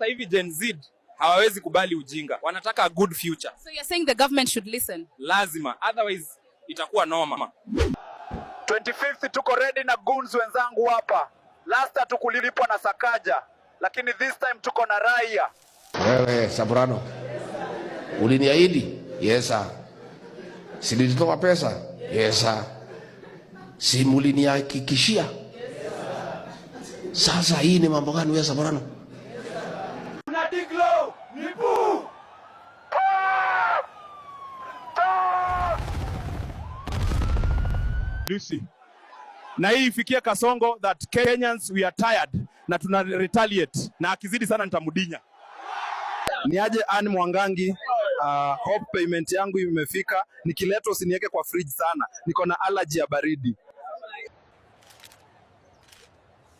Sasa hivi Gen Z hawawezi kubali ujinga, wanataka a good future. So you're saying the government should listen? Lazima, otherwise itakuwa noma. 25th tuko ready na goons wenzangu hapa. Last hatukulipwa na Sakaja, lakini this time tuko na raia. Wewe Sabrano, uliniahidi? Yes sir. Si nilitoa pesa? Yes sir. Si mulinihakikishia? Sasa hii ni mambo gani wewe Sabrano? Na Diglo ni bu. Lucy. Na hii ifikie Kasongo that Kenyans we are tired na tuna retaliate, na akizidi sana nitamudinya. Ni aje Ann Mwangangi, hope payment yangu imefika. Nikiletwa usiniweke kwa fridge sana, niko na allergy ya baridi.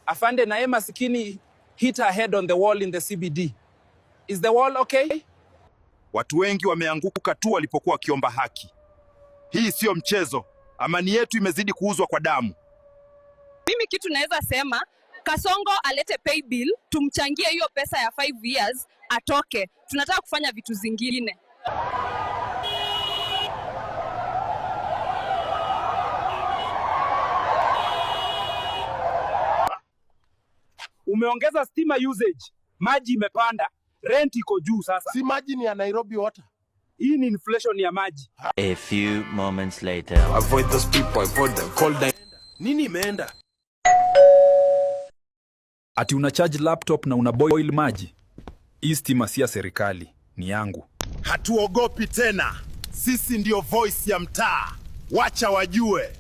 Afande naye masikini hit her head on the wall in the CBD. Is the wall okay? Watu wengi wameanguka tu walipokuwa wakiomba haki. Hii siyo mchezo. Amani yetu imezidi kuuzwa kwa damu. Mimi kitu naweza sema, Kasongo alete pay bill, tumchangie hiyo pesa ya 5 years atoke. Tunataka kufanya vitu zingine. Umeongeza stima usage, maji imepanda, rent iko juu sasa. Si maji ni ya Nairobi Water. Hii ni inflation ya maji. A few moments later. Avoid those people, avoid them. Call them. Nini imeenda? Ati una charge laptop na una boil maji? Hii stima si ya serikali, ni yangu. Hatuogopi tena. Sisi ndio voice ya mtaa. Wacha wajue.